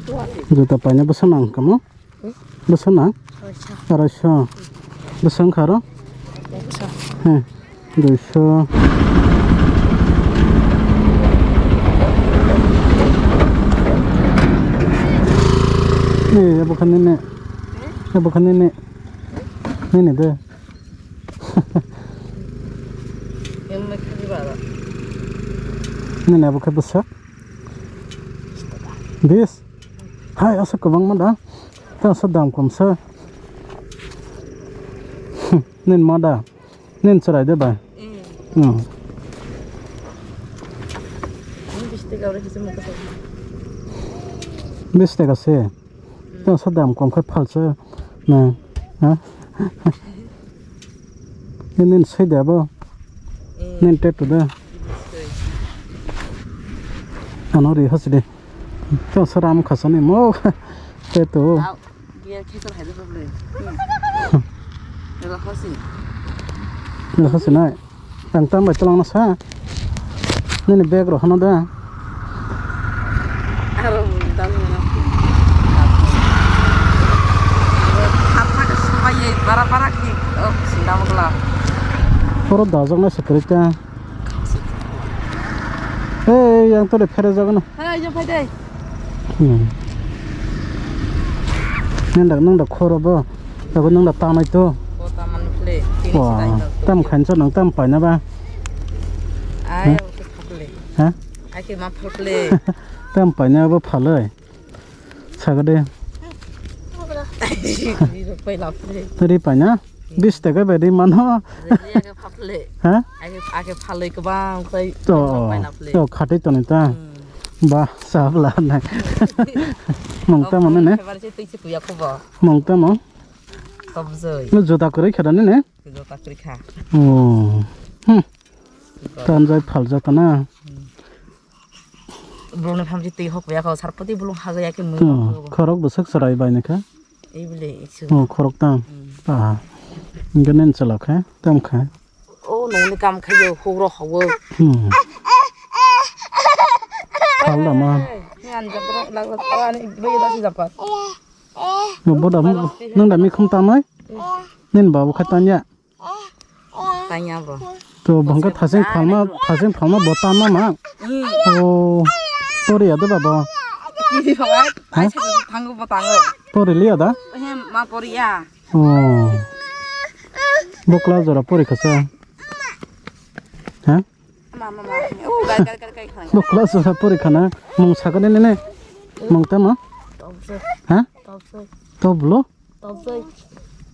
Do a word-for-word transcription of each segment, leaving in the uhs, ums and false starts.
Juta paina bwswk nang kamo? Bwswk nang? Aroiso. Bwswk wngkha aro? He, duiso. Ni, abo kha nini. Abo kha nini. Nini de. Nini abo kha bwswk? Bis? Hai, aswk kwbangma da? Tei aswk dam komsa. Nini ma da? Nini chwrai de bai? Mm. Bis taka se. Tei aswk dam kom khe phalsa. Na. Ha? Nini soi de abo? Mm. Nini tattoo da? Ano ri hasi de. To saram khasani mo. Tattoo. Ro hasi. Ro hasi nai. Ang tam bai twlang na sa. Nini bag rok hano da. Aro dal na. Aro thap thap subai ye bara bara ki, oh, sindam gla. Oro dajak na sekre ta. Ei, yang to de phere jago na. Hai, jo phai dai. Hmm. Nang dak, nang dak khoro bo. Abo nang dak tanai to. Bo taman phle. Wa, tam khain sa nang tam paina ba. Ai, ha? Oke phaple. Ha? Ai ke ma phaple. Tam paina bo phalai. Sagade. Ri rok pai lapre. Ri paina? Bis taka bai ri mano. Ri ake phaple. Ha? Ake, ake phaloi kwbang pai. To, pai lapre. To khatoi tonwi ta. Hmm. Ba, sabla nai. Mong tamo ne? Mong tamo? Tobjoi. No juta kwrwi kha da ne? Juta kwrwi kha. Oh. Hmm. Tanjai phaljak na. Hmm. Bolong ni phamsi twi hok ya ko sarpoti bolong hagaya ke mui. Oh, khorok bwswk chwrai bai nai kha. Ei bole isu. Oh, khorok tang. Hmm. Ah. Ingkhe nen chalok kha, tam kha. O nongni kam khaio, hukro hawo. Hmm. Phalda ma. Ngan jabra lagla tawani baya dasi japat. No boda mo, nang da mikhum tamai? Nin babu kha tanya. Tanya bo. To bangka thasing phalma, thasing phalma bo tama ma. Hmm. O, pori ya de baba. Ki phalai, ha? Ai sa thangu bo tango. Pori liya da? Hem ma pori ya. Oh. Bo class jora pori khasa. Ha? Ma, ma, ma. Oh, gai, gai, gai, gai, gai. Bo class jora pori khana. Mung sakane ne ne. Mung tama? Tobjoi. Ha? Tobjoi. Toblo? Tobjoi.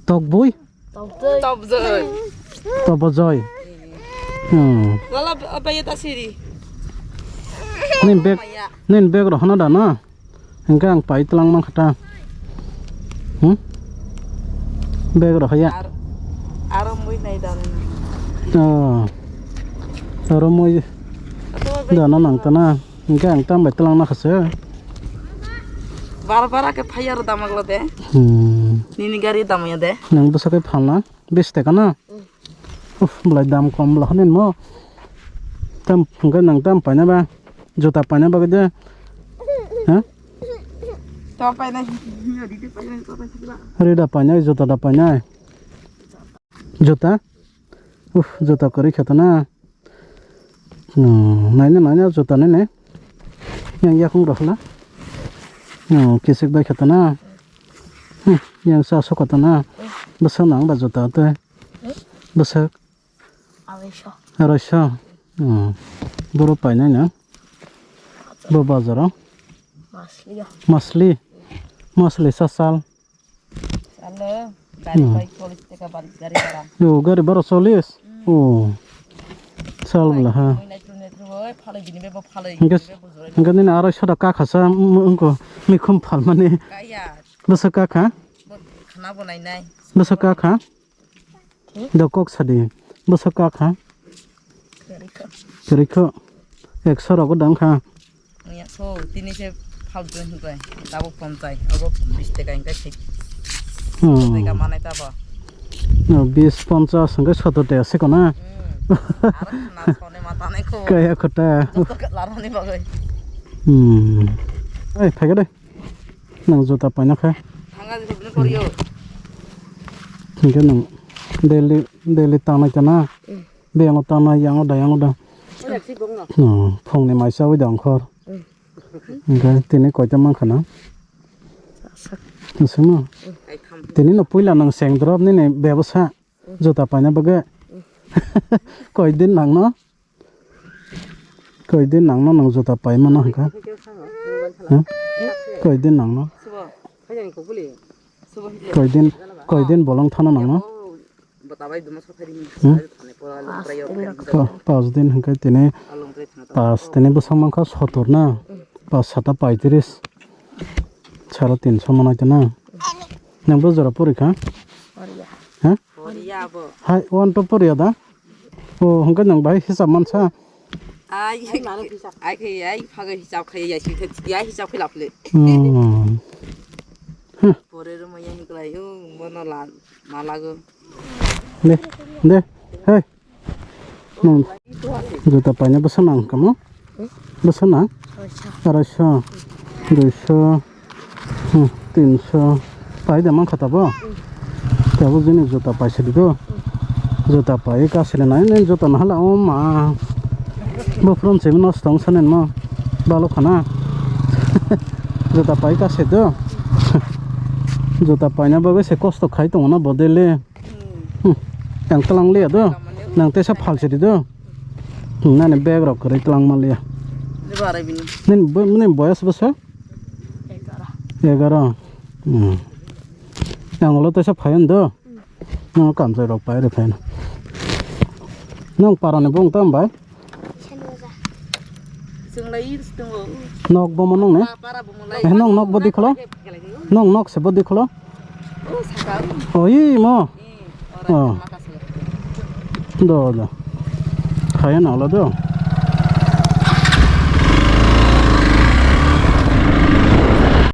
Tokboi? Tobjoi. Tobjoi. Tobjoi. Hmm. Lala, apa ya tasiri? Nin bag, nin bag rohana da na? Hingke ang pai tlang mang khata. Hmm? Bag roh ya. Ar-, aro mui nai dana. Oh. Aro mui dana nang tana. Hingke ang tam bai tlang na khase. Bar bar ke phai aro damagla de. Hmm. Nini gari damaya de. Nang bwsa ke phalna. Bis taka na? Uf, belai dam kom bela honin mo. Tam, hingke nang tam paina ba? Juta paina ba gede? Ha? To paina. Rida paina, juta da paina. Juta? Uf, juta kwrwi khe to na. Hmm, naina, naina, juta nene. Yang yakung rohla. Hmm, kisik bai khe to na. Hmm, yang sa sokotana. Bwswk nang ba juta tei. Bwswk? Aroiso. Aroiso. Hmm. Boro painai na. Bo bazaro. Masli. Masli. Masli sasal. Salo. Gari bai chollish taka bari gari bara. Yo, gari bara chollish. Oh. Sal bwla ha. Hingke, hingke nini aroiso da kakhasa, mm, wngkha mikhum phalmani. Bwswk kakha? Bwswk kakha? Do kok sadi. Bwswk kakha? Kwrwikho. Ekso rogo dang kha. Nya so tini se phaldo hwnbai. Tabuk ponchai, abo bish taka hingke thik. Hmm. Taka manai tabo. No, bish ponchas hingke sotor taka se kono. Hmm. Aro khna sone ma tanai kho. Kaya khota. Joto khe larani bagwi. Hmm. Oi, phaikhe de. Nang juta paina kha. Thanga di sabni korio. Hingke nang daily, daily tangnai kana? Mm. Biyang o tangnai, yang o da, yang o da. Oya si bongno. Oh, phungni mai chawi da ongkhor. Mm. Hingke tini koita mankha na? Sak. Sima. Mm. Tini no puila nang seng drop nini bebosa. Juta paina bagwi. Koidin nangno? Koidin nangno nwng juta paimano hwnkha? Ha? Koidin nangno? Koidin, koidin bolong thano nangno? Hmm? Pa-, pas din hwnkhe tini pas tini bwswk mankha sotor na? Pas sata paitris. Saro tinso manai tana. Nang bo jora pori kha? Poriya. Ha? Poriya bo. Hai, one to poriya da? O, hwnkhe nang bai hisab mansa? Ai, ai, ai, phagai hisab khai, ai, si khai, ai, hisab khai laphle. Hmm. Huh. Pore ro maya hiklai, o, bono la, malago. De, de, hey. Nung juta paina bwsa nang kamo? Hmm? Bwsa nang? Aroiso. Aroiso, duiso, hmm, tinso. Pai da mankha tabo? Hmm. Tabo jini juta paisa di do. Hmm. Juta pai kasile nai nai juta nahala o ma. Bo from simi nosto wng sanen mo. Balo khana. Juta pai kase do. Juta paina bagwi se kosto khai tongo na bodele. Hmm. Ang tlang liya do. Nang tesa phalsi di do. Hmm, nani bag rok kwrwi tlang man liya. Nini bo-, nini boyas bwsa? Egaroh. Hmm. Ang ulo tesa phayan do. Nang kamchai rok pai rw phayan. Nang parani bung tam bai? Chwng lai tongo. Nok bomo nong ne? Pa-, para bomo lai. Eh, nong nok bo dikholo? Nong nok se bo dikholo? O, saka o. O, i mo. Eh, ora Oh. Maka se. Do, do. Khaya na ola do.